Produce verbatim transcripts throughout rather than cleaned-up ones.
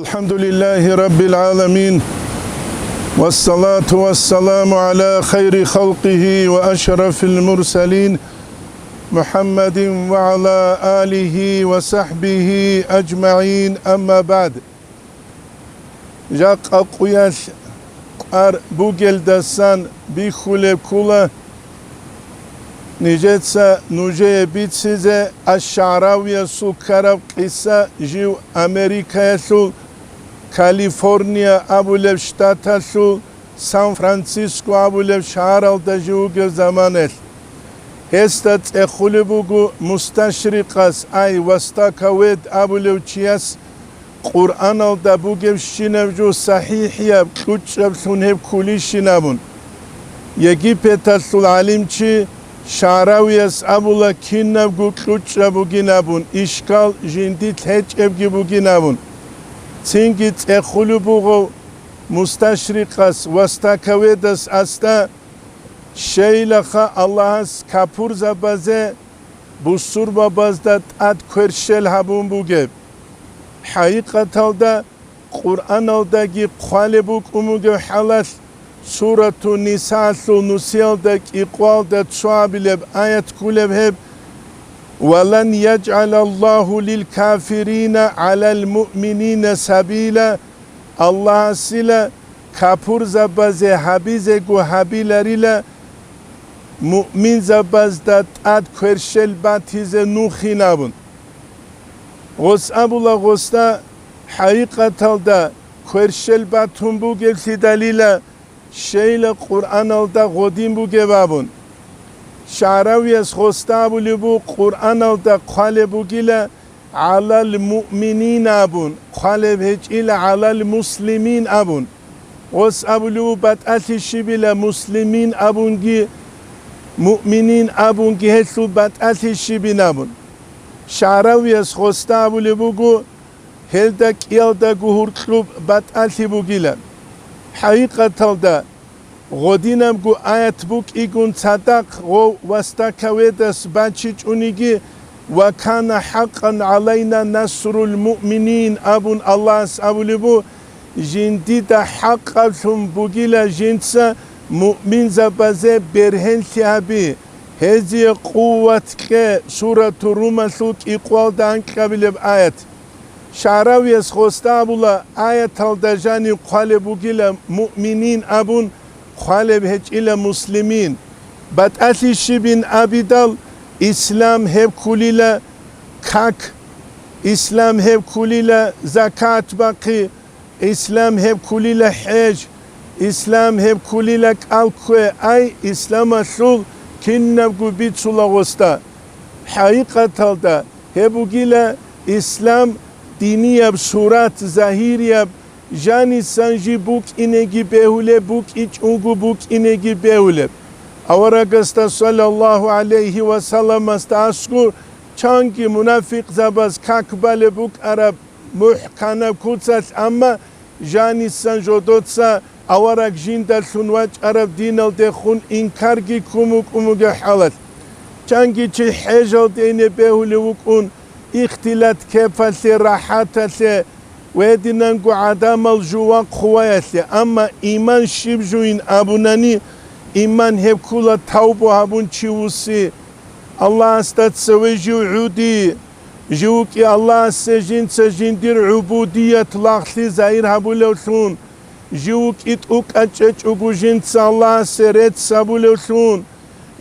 الحمد لله رب العالمين، والصلاة والسلام على خير خلقه وأشرف المرسلين، محمد وعلى آله وصحبه أجمعين، أما بعد. Жакъа къуялъ къвар бугелдасан бихьулеб ккула нижеца нужее бицизе аш-ШагӀравиясул ккараб къиса, жив Америкаялъул Калифорния абулеб штаталъул Сан-Франциско абулеб шагьаралда жив вугев заманаялъ. Гьесда цӀехулеб буго мусташрикъас, ай, востоковед абулев чияс, Къуръаналда бугебщинаб жо сахӀихӀияб, кьучӀаблъун гьеб ккулищин абун. Египеталъул гӀалимчи ШагӀравияс абула, кинабго кьучӀаб бугин абун, ишкал жиндилъ гьечӀебги бугин абун. Цинги цӀехулеб буго мусташрикъас, востоковедас асда, щейилаха Аллагьас капурзабазе бусурбабазда тӀад кверщел гьабун бугеб. ХӀакъикъаталда, Къуръаналдаги хъвалеб букӀун бугеб хӀалалъ, Сурату Нисаалъул нусиялда кӀикъоялда цо абилеб аят кколеб гьеб: «Ва лан яджгӀалаллагьу лил кафирина гӀалал муъминина сабила», Аллагьасила капурзабазе гьабизего гьабиларила муъминзабазда тӀад кверщел батизе нухин абун. Гъос абула гъосда, хӀакъикъаталда кверщел батун бугеблъидалила, щейила Къуръаналда гъодин бугеб абун. ШагӀравияс гъосда абулеб буго, Къуръаналда хъвалеб бугила «гӀалал муъминин» абун, хъвалеб гьечӀила «гӀалал муслимин» абун. Гъос абулев ву батӀалъи щибила муслимин абунги, муъминин абунги гьелъул батӀалъи щибин абун. ШагӀравияс гъосда абулеб буго, гьелда кӀиялдаго гьуркьуб батӀалъи бугила. ХӀакъикъаталда, гъодинабго аят букӀигун цадахъ гъов востоковедас бачичӀониги, «Ва кана хӀакъан гӀалайна насрул муъминин» абун Аллагьас абулеб бу, жиндида хӀакъаблъун бугила жинца муъминзабазе бергьенлъи гьаби, гьезие къуват кье, Сурату Румалъул кӀикъоялда анкьабилеб аят. ШагӀравияс гъосда абула, аяталда жанив хъвалеб бугила муъминин абун, хъвалеб гьечӀила муслимин. БатӀалъи щибин абидал, ислам гьеб ккулила как, ислам гьеб ккулила закат бахъи, ислам гьеб ккулила хӀеж, ислам гьеб ккулила кӀал ккве, ай, исламалъул кинабго бицула гъосда. ХӀакъикъаталда, гьеб бугила ислам динияб сурат, загьирияб, жанисан жиб букӀинеги бегьулеб, букӀичӀого букӀинеги бегьулеб. Аварагасда саллаллагьу гӀалайгьи ва салламасда аскӀур, чанги мунафикъзабаз как балеб букӀараб мухӀканаб куцалъ, амма жанисан жодоца авараг жиндалъун вачӀараб диналдехун инкарги ккун букӀун бугеб хӀалалъ. Чанги чи хӀежалде ине бегьулев вукӀун, ихтилат кепалъе, рахӀаталъе, гьединанго гӀадамал жува хъуваялъе, амма иман щиб жуин абунани, иман гьеб ккула тавбу гьабун чи вуси, Аллагьасда цеве жив гӀуди, жив вукӀи Аллагьасе жинца жиндир гӀубудият лагълъи загьир гьабулевлъун, жив вукӀи тӀукӀа чӀечӀого жинца Аллагьасе рецц гьабулевлъун,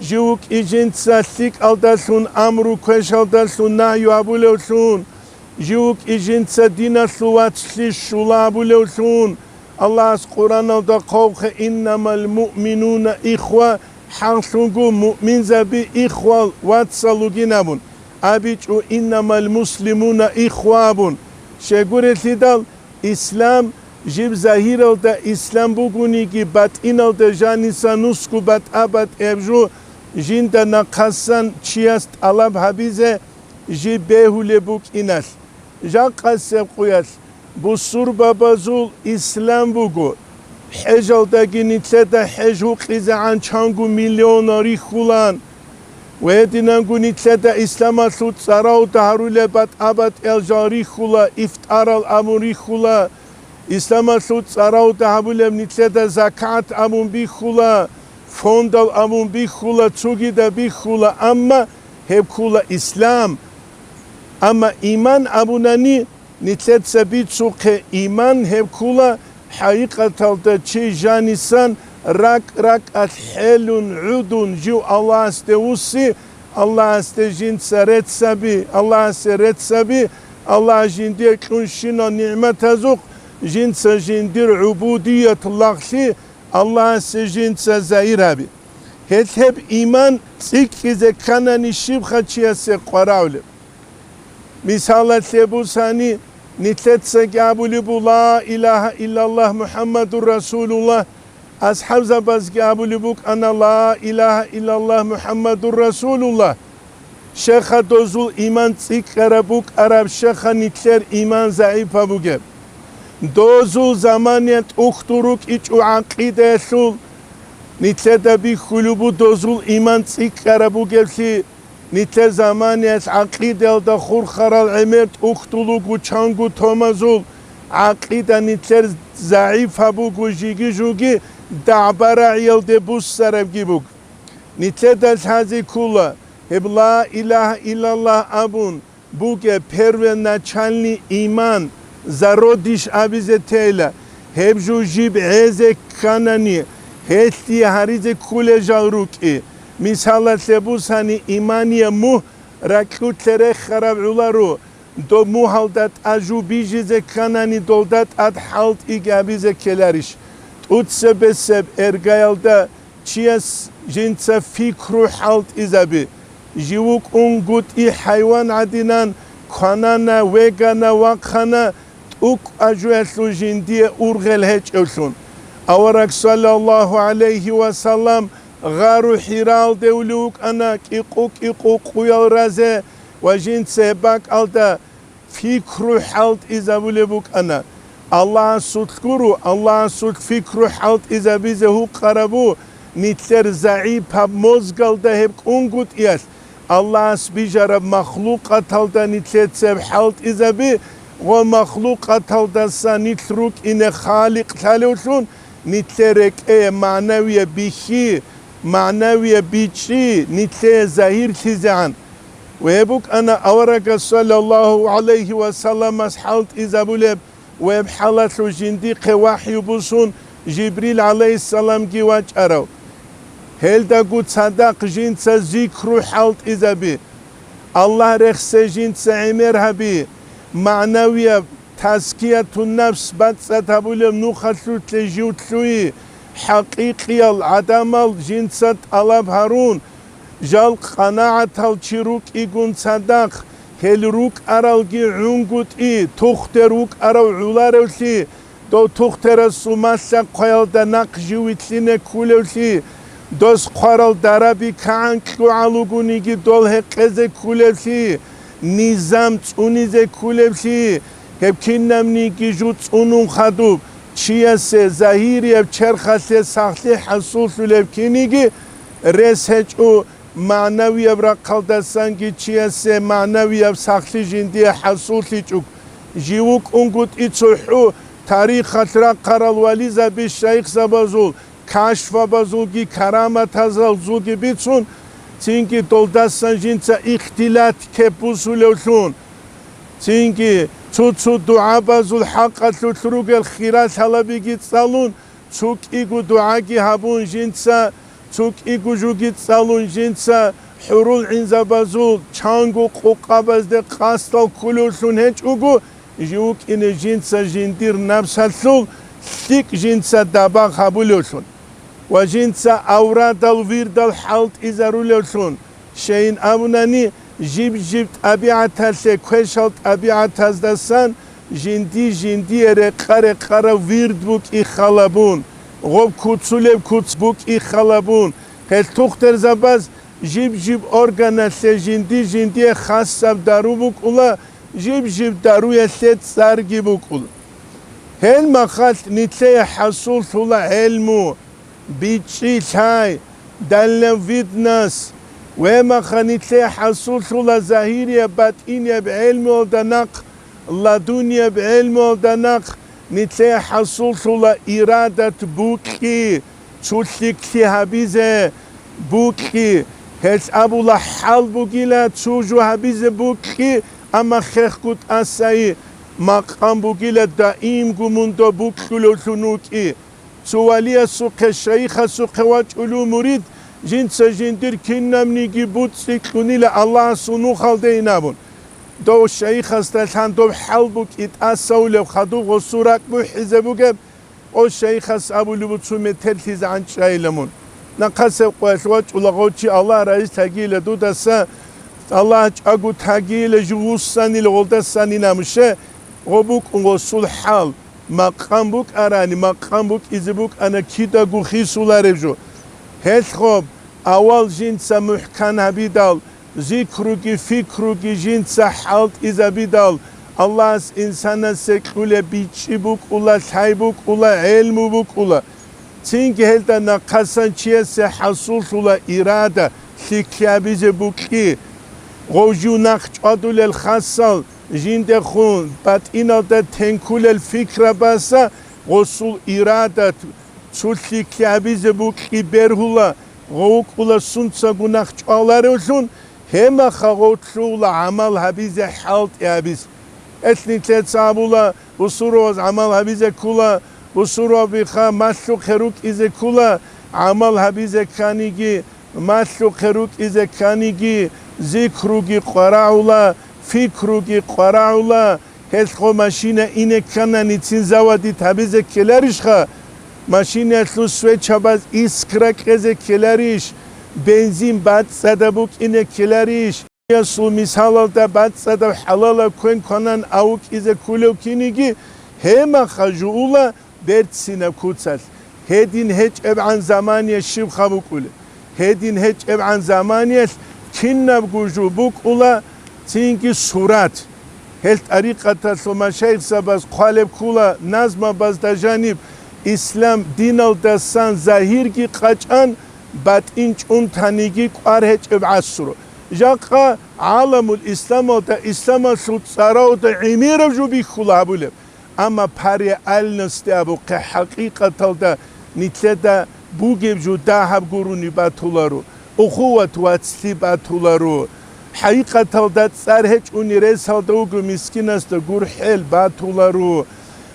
жив вукӀи жинца лъикӀалдалъун амру, квешалдалъун нагью гьабулевлъун, жив вукӀи жинца диналъул вацлъи щула гьабулевлъун, Аллагьас Къуръаналда хъвавхъе: «Иннамал муъминуна ихва», хӀакълъунго муъминзаби ихвал, вацал ругин абун, абичӀо: «Иннамал муслимуна ихва», абун. Щайгурелъидал, ислам, жиб загьиралда ислам бугониги, батӀиналда жаниса нусго батӀа-батӀияб жо, жинда нахъасан чияс тӀалаб гьабизе жиб бегьулеб букӀиналъ. Жакъасеб къуялъ бусурбабазул ислам буго. ХӀежалдаги нилъеда хӀеж гьукъизегӀан чанго миллионал рихьулаан. Ва гьединанго нилъеда исламалъул цӀаравда гьарулеб батӀа-батӀиял жал рихьула, ифтарал абун рихьула, исламалъул цӀаравда гьабулеб нилъеда закат абун бихьула, фондал абун бихьула, цогидаб бихьула, амма гьеб ккула ислам. Амма иман абунани, нилъеца бицухъе, иман гьеб ккула хӀакъикъаталда чи жанисан ракӀ-ракӀалъ хӀелун, гӀудун, жив Аллагьасде вуссин, Аллагьасде жинца рецц гьаби, Аллагьасе рецц гьаби, Аллагь жиндие кьунщинал нигӀматазухъ жинца жиндир гӀубудият лагълъи Аллагьасе жинца загьир гьаби. Гьелъ гьеб иман цӀикӀкӀизе кканани щибха чиясе къварагӀулеб? Мисалалъе бусани, нилъецаги абулеб буго: «Ла илагьа иллаллагь, МухӀаммадур Расулуллагь». АсхӀабзабазги абулеб букӀана: «Ла илагьа иллаллагь, МухӀаммадур Расулуллагь». Щеха дозул иман цӀикӀкӀараб букӀараб, щеха нилъер иман загӀипаб бугеб. Дозул заманиялъ тӀухьдул рукӀичӀо гӀакъидаялъул, нилъеда бихьулеб буго дозул иман цӀикӀкӀараб бугеблъи, нилъер заманиялъ гӀакъидаялда хурхарал гӀемер тӀухьдул руго чанго томазул, гӀакъида нилъер загӀипаб буго, жиги-жуги дагӀба-рагӀиялде буссарабги буго. Нилъеда лъазе ккола, гьеб ла илагьа иллаллагь абун бугеб первоначальный иман, зародиш абизе тейла, гьеб жо жиб гӀезе кканани, гьелъие гьаризе кколел жал рукӀи. Мисалалъе бусани, иманияб мугь ракьулъе рехараб гӀоларо, доб мугьалда тӀад жо бижизе кканани, долда тӀад хӀалтӀиги абизе ккеларищ? ТӀуцебесеб эргаялда чияс жинца пикру хӀалтӀизаби. Жив вукӀунгутӀи хӀайван гӀадинан кванана, вегана, вахъана, тӀукӀа жоялъул жиндие ургъел гьечӀевлъун. Авараг саллаллагьу гӀалайгьи ва саллам гъару ХӀираялде улев вукӀана кӀикъу-кӀикъу къуял разе ва жинца гьеб бакӀалда пикру хӀалтӀизабулеб букӀана. Аллагьасулъ гуро, Аллагьасулъ пикру хӀалтӀизабизе гьукъарабу нилъер загӀипаб мозгалда гьеб кӀунгутӀиялъ, Аллагьас бижараб махлукъаталда нилъецеб хӀалтӀизаби ва махлукъаталдаса нилъ рукӀине Халикъ лъалевлъун, нилъер рекӀее магӀнавияб бихьи, магӀнавияб бичӀчӀи нилъее загьирлъизегӀан. Ва гьеб букӀана аварагас саллаллагьу гӀалайгьи ва салламас хӀалтӀизабулеб ва гьеб хӀалалъул жиндихъе вахӀю бусун Жибрил гӀалайгьиссаламги вачӀарав. Гьелдаго цадахъ жинца зикру хӀалтӀизаби, Аллагь рехсе жинца гӀемер гьаби, магӀнавияб тазкиятун нафс бацӀцӀад гьабулеб нухалъулъе жив лъугьи, хӀакъикъиял гӀадамал жинца тӀалаб гьарун, жал къанагӀатал чи рукӀигун цадахъ, гьел рукӀаралги гӀунгутӀи, тухтер вукӀарав гӀоларевлъи, дов тухтерасул малъа-хъваялда нахъ жив вилълъине кколевлъи, дос хъварал дараби кагӀан кьугӀал ругониги дол гьекъезе кколевлъи, низам цӀунизе кколевлъи, гьеб кинабниги жо цӀунун хадуб, чиясе загьирияб черхалъе сахлъи хӀасуллъулеб киниги рес гьечӀо, магӀнавияб рахъалдасанги чиясе магӀнавияб сахлъи жиндие хӀасуллъичӀого. Жив вукӀунгутӀи цохӀо тарихалъ рахъарал вализаби, шайихзабазул, кашфабазулги караматазулги бицун, цинги долдасан жинца ихтилат кеп бусулевлъун, цинги цо-цо дугӀабазул хӀакъалъулъ ругел хирал гьалабиги цӀалун, цо кӀиго дугӀаги гьабун жинца, цо кӀиго жуги цӀалун жинца, хӀурул гӀинзабазул чанго къукъабазде къасдал кколевлъун гьечӀого, жив вукӀине жинца жиндир напсалъул лъикӀ жинца дабагъ гьабулевлъун ва жинца аврадал вирдал хӀалтӀизарулевлъун, щайин абунани, жиб-жиб тӀабигӀаталъе квешал тӀабигӀатаздасан жинди-жиндие рекъа-рекъарав вирд букӀи халабун, гъоб куцулеб куц букӀи халабун, гьел тухтерзабаз жиб-жиб органалъе жинди-жиндие хасаб дару букӀула, жиб-жиб даруялъе цӀарги букӀула. Гьел махалъ нилъее хӀасуллъула гӀелму, бичӀчӀи лъай, дальновидность, Гьемаха нилъее хӀасуллъула загьирияб батӀинияб гӀелмуялда нахъ, ладунияб гӀелмуялда нахъ, нилъее хӀасуллъула ирадат букьи, цо лъикӀлъи гьабизе букьи. Гьелъ абула хӀал бугила цо жо гьабизе букьи, амма хехго тӀасайи, макъам бугила даимго мунда букьулевлъун вукӀи. Цо валиясухъе, шайихасухъе вачӀулев мурид, жинца жиндир кинабниги буцӀцӀи кьунила Аллагьасул нухалдейин абун. Дов шайихасдалъан доб хӀал букӀи тӀасаулеб хадуб гъосул ракӀ бухӀизе бугеб, о шайихас абулеб буцу метерлъизегӀан чӀайила мун. Нахъасеб къоялъ вачӀула гъов чи Аллагь райис тагийила дудаса, Аллагь чӀаго тагийила жугьуссанила гъолдасанина муше, гъо букӀун гъосул хӀал. Макъам букӀарани, макъам букӀизе букӀана кидаго хисулареб жо. Гьелъ гъоб, авал жинца мухӀкан гьабидал, зикруги, фикруги жинца хӀалтӀизабидал, Аллагьас инсанасе кьулеб бичӀчӀи букӀула, лъай букӀула, гӀелму букӀула. Цинги гьелда нахъасан чиясе хӀасуллъула ирада, лъикӀлъи гьабизе букьи. Гъов жив нахъ чӀвадулел хасал, жиндехун батӀиналда тенкулел фикрабаса гъосул ирада, цо лъикӀлъи гьабизе букьи бергьула, гъов вукӀула сунцаго нахъ чӀваларевлъун, гьемаха гъов лъугьула гӀамал гьабизе хӀалтӀи гьабизе. Гьелъ нилъеца абула, бусурваз гӀамал гьабизе ккула, бусурвабиха малъухъе рукӀизе ккула, гӀамал гьабизе кканиги, малъухъе рукӀизе кканиги, зикруги къварагӀула, фикруги къварагӀула. Гьелъго машина ине ккананицин заводить гьабизе ккеларищха? Машинаялъул свечабаз искра кьезе ккеларищ? Бензин бацӀцӀадаб букӀине ккеларищ? Ясул мисалалда бацӀцӀадаб хӀалалаб квен кванан авукӀизе ккулев киниги, гьемаха жугьула берцинаб куцалъ, гьедин гьечӀебгӀан замания щибха букӀулеб? Гьедин гьечӀебгӀан заманиялъ кинабго жо букӀула цинги сурат. Гьел тӀарикъаталъул машайихзабаз хъвалеб ккула назмабазда жаниб, ислам диналдасан загьирги къачӀан, батӀин чӀунтаниги кӀвар гьечӀеб гӀасру. Жакъа гӀаламул исламалда исламалъул цӀаравда гӀемераб жо бихьула гьабулеб. Амма по реальности абухъе, хӀакъикъаталда нилъеда бугеб жо дагьаб гурони батуларо, ухуват вацлъи батуларо. ХӀакъикъаталда цӀар гьечӀони ресалда вуго мискинасда гурхӀел батуларо.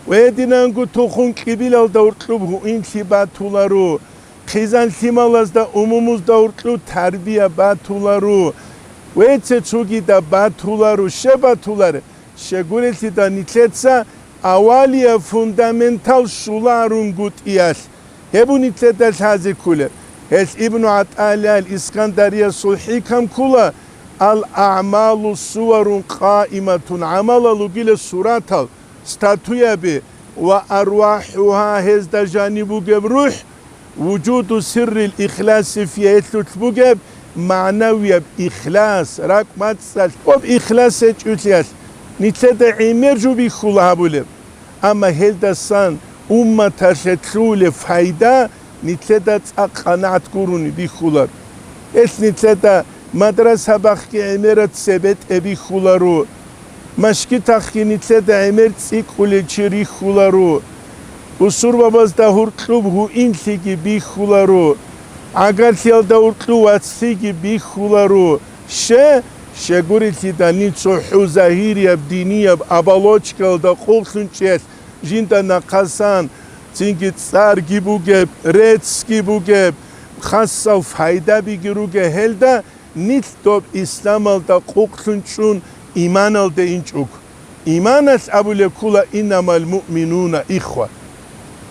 Ва гьединанго тухум кьибилалда уркьуб гьуинлъи батуларо. Хъизан-лъималазда умумузда уркьуб тарбия батуларо. Веце цогида батуларо, щеб батуларе. Щегурелъида нилъеца авалияб фундаментал щуларунгутӀиялъ, гьеб нилъеда лъазе кколеб. Гьелъ Ибну ГӀатӀаиллагьил Искандариясул хӀикам ккола: «Ал-агӀмалу суварун къаиматун», гӀамалал ругила суратал, статуяби, «ва арвахӀугьа», гьезда жаниб бугеб рухӀ, «вужуду сиррил ихласи фигьа», гьелъулъ бугеб магӀнавияб ихлас, ракӀ-мацӀалъ об ихлас гьечӀолъиялъ, нилъеда гӀемер жо бихьула гьабулеб. Амма гьелдасан умматалъе лъугьулеб файда нилъеда цӀакъ къанагӀат гурони бихьулар. Гьелъ нилъеда мадрасабахъги гӀемераб цебетӀе бихьуларо. Машгитахъги нилъеда гӀемер цӀикӀкӀулел чи рихьуларо. Бусурбабазда гьуркьуб гьуинлъиги бихьуларо. ГӀагарлъиялда гьуркьуб вацлъиги бихьуларо. Ще, щегурелъидани цохӀо загьирияб динияб оболочкаялда къокълъунчӀелъ жинда нахъасан цинги цӀарги бугеб, реццги бугеб, хасал файдабиги ругеб гьелда, нилъ доб исламалда къукълъун чӀун иманалде инчӀого. Иманалъ абулеб ккула: «Иннамал муъминуна ихва».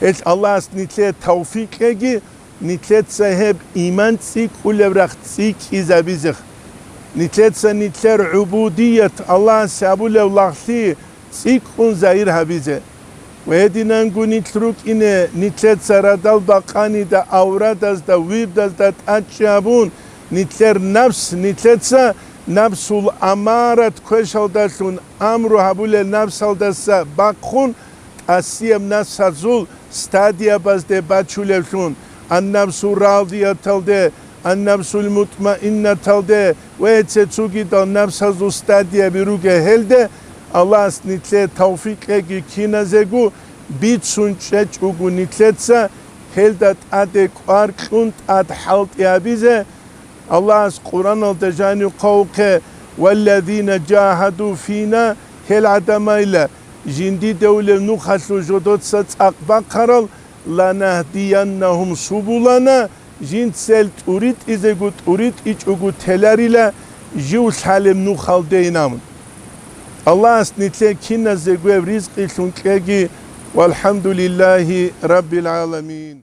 Гьелъ Аллагьас нилъее тавфикъ кьеги, нилъеца гьеб иман цӀикӀкӀулеб рахъ цӀикӀкӀизабизе. Нилъеца нилъер гӀубудият, Аллагьасе абулеб лагълъи, цӀикӀкӀун загьир гьабизе. Ва гьединанго нилъ рукӀине, нилъеца радал бакъанида, аврадазда, вирдазда тӀадчӀи гьабун, нилъер напс, нилъеца напсул амарат квешалдалъун амру гьабулел напсалдаса бахъун, тӀасияб напсазул стадиябазде бачулевлъун, ан-напсу радияталде Ан-нафсул мутмаиннаталде ва гьеце цогидал напсазул стадияби руге гьелде, Аллагьас нилъе тавфикъ кьеги киназего бицун чӀечӀого нилъеца гьелда тӀаде кӀвар кьун тӀад хӀалтӀи гьабизе. Аллагьас Къураналда жанив хъвавухъе: «Валладина жагьаду фина», гьел гӀадамайла, жиндидевлев нухалъул жодоца цӀакъ бахъарал, «ланахдияннагьум субулана», жинцел тӀуритӀизего тӀуритӀичӀого теларила жив лъалеб нухалдейин абун. Аллагьас нилъер киназего гьеб ризкъилъун кьеги. ВалхӀамдулиллагьи раббил гӀаламин.